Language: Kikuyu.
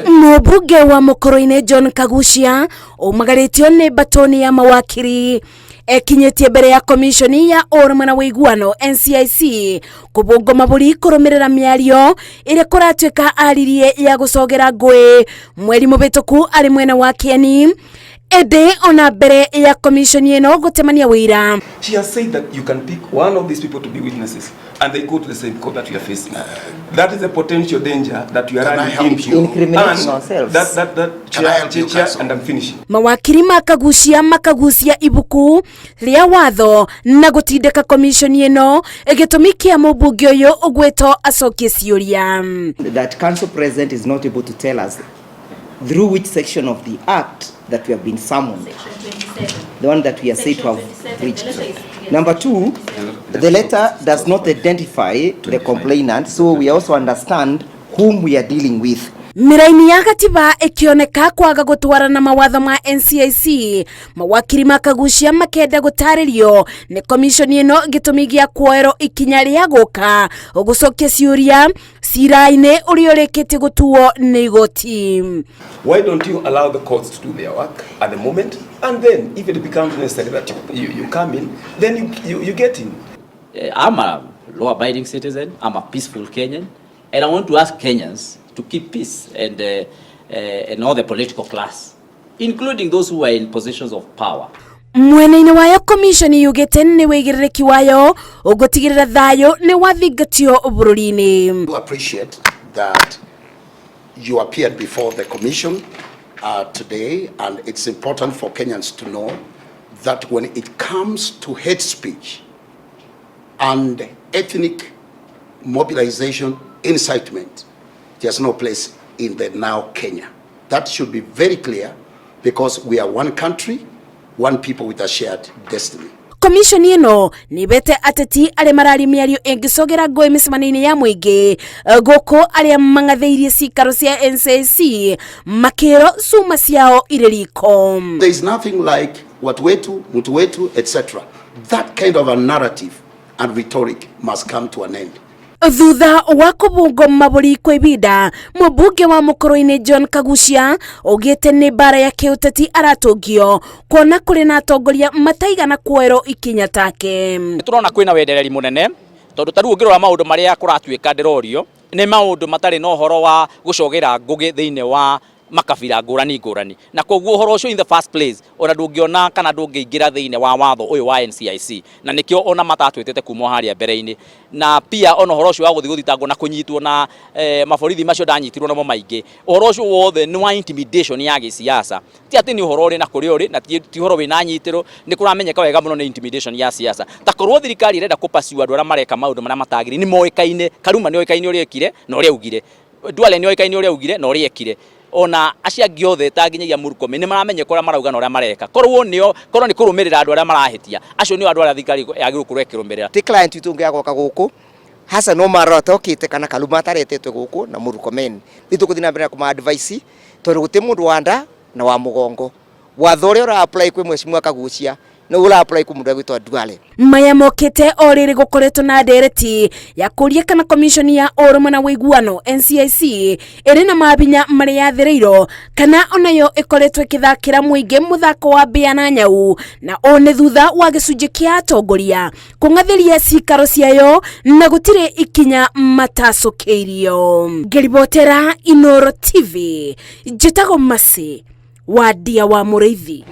Mũmbunge wa Mũkũrũ-inĩ John Kagucia ũmagarĩtio nĩ mbatoni ya mawakiri ekinyĩtie mbere ya komishoni ya ũrũmwe na ũiguano NCIC kũbũngwo mabũri kũrũmĩrĩra mĩario ĩrĩa kũratuĩka aririe ya gũcogera ngũĩ mweri mũhĩtũku arĩ mwena wa Kĩeni ĩndĩ ona mbere ya komishoni ĩno gũtemania wĩira. She has said that you can pick one of these people to be witnesses and they go to the same court that you are facing. That is a potential danger that you are Can I running help into. you? Incriminating And ourselves. That, Can I chair, help you, chair, chair, counsel? and I'm finishing. Mawakiri makagucia makagucia ibuku rĩa watho na gũtindĩka komishoni ĩno gĩtũmi kĩa mũmbunge ũyũ ũgwĩtwo acokie ciũria. That council president is not able to tell us through which section of the act that we have been summoned, the one that we are said to have breached. Number two, the letter does not identify the complainant, so we also understand whom we are dealing with. Mĩraini ya gatiba ĩkĩoneka kwaga gũtwarana mawatho ma NCIC, mawakiri makagucia makenda gũtarĩrio nĩ komishoni ĩno gĩtũmi gĩa kuoerwo ikinya rĩa gũka gũcokia ciũria cira-inĩ ũrĩa ũrĩkĩtie gũtuo nĩ igoti. Why don't you allow the courts to do their work at the moment? And then, if it becomes necessary that you come in, then you get in. I'm a law-abiding citizen. I'm a peaceful Kenyan, and I want to ask Kenyans to keep peace and all the political class, including those who are in positions of power. Mwena-inĩ wayo komishoni yugĩte nĩ wĩigĩrĩrĩki wayo ũgũtigĩrĩra thayũ nĩ wathingatio bũrũri-inĩ. Do appreciate that you appeared before the commission today, and it's important for Kenyans to know that when it comes to hate speech and ethnic mobilization, incitement, there's no place in the now Kenya. That should be very clear because we are one country, one people with a shared destiny. Komishoni ĩno nĩ bete ateti arĩa mararia mĩario ĩngĩcogera ngũĩ mĩcemanio-inĩ ya mũingĩ gũkũ arĩa mang'athĩirie cikaro cia NCIC makĩrwo cuma ciao irĩ riko. There is nothing like watu wetu, mtu wetu, etc. That kind of a narrative and rhetoric must come to an end. Thutha wa kũbungwo mabũri kwa ibinda, mũmbunge wa Mũkũrũ-inĩ John Kagucia augĩte nĩ mbara ya kĩũteti aratũngio kuona kũrĩ na atongoria mataigana kuoerwo ikinya take. Turona kwina wendereri munene tondu ta riu ũngĩrora maũndũ marĩa kũratuĩka ndĩrorio nĩ maũndũ matarĩ na ũhoro wa gũcogera ngũgĩ thĩinĩ wa makabira ngũrani ngũrani, na koguo ũhoro ũcio in the first place ona ndũngĩona kana ndũngĩingĩra thĩinĩ wa watho ũyũ wa NCIC, na nĩkĩo ona matatwĩtĩte kuma harĩa mbere-inĩ. Na pia ona ũhoro ũcio wa gũthiĩ gũthitangwo na kũnyitwo na maborithi macio ndanyitirwo namo maingĩ, ũhoro ũcio wothe nĩ wa intimidation ya gĩsiasa, ti atĩ nĩ ũhoro ũrĩ na kũrĩa ũrĩ na ti ũhoro wĩna nyitĩro. Nĩ kũramenyeka wega mũno nĩ intimidation ya siasa. Ta korwo thirikari ĩrenda kũpursue andũ arĩa mareka maũndũ marĩa matagĩrĩire, nĩ moĩkaine. Karuma nĩ oĩkaine ũrĩa ekire na ũrĩa augire, Duale nĩ oĩkaine ũrĩa augire na ũrĩa ekire, ona acio angĩ othe ta nginyagia Murkomen nĩ maramenyeka ũrĩa marauga na ũrĩa mareka. Korwo nĩo, korwo nĩ kũrũmĩrĩra andũ arĩa marahĩtia, acio nĩo andũ arĩa thirikari yagĩrĩirwo gũkorwo ĩkĩrũmĩrĩra. Ti client witũ ũngĩ agoka gũkũ Hassan Omar atokĩte kana Kaluma ataretetwe gũkũ na Murkomen, nĩ tũgũthiĩ na mbere na kũma advice tondũ gũtirĩ mũndũ wa nda na wa mũgongo. Watho ũrĩa ũra apply kwĩ mheshimiwa Kagucia nĩ ũra apply kwĩ mũndũ ũgwĩtwo Duale. Maya mokĩte o rĩrĩ gũkoretwo na ndereti ya kũria kana komishoni ya ũrũmwe na ũiguano NCIC ĩrĩ na mabinya marĩa yathĩrĩirwo kana onayo ĩkoretwo ĩkĩthakĩra mũingĩ mũthako wa mbĩa na nyau, na ũũ nĩ thutha wa gĩcunjĩ kĩa atongoria kũng'athĩria cikaro ciayo na gũtirĩ ikinya matacũkĩirio. Ngĩribotera Inoro TV, njĩtagwo Mercy Wandia wa Mũrĩithi.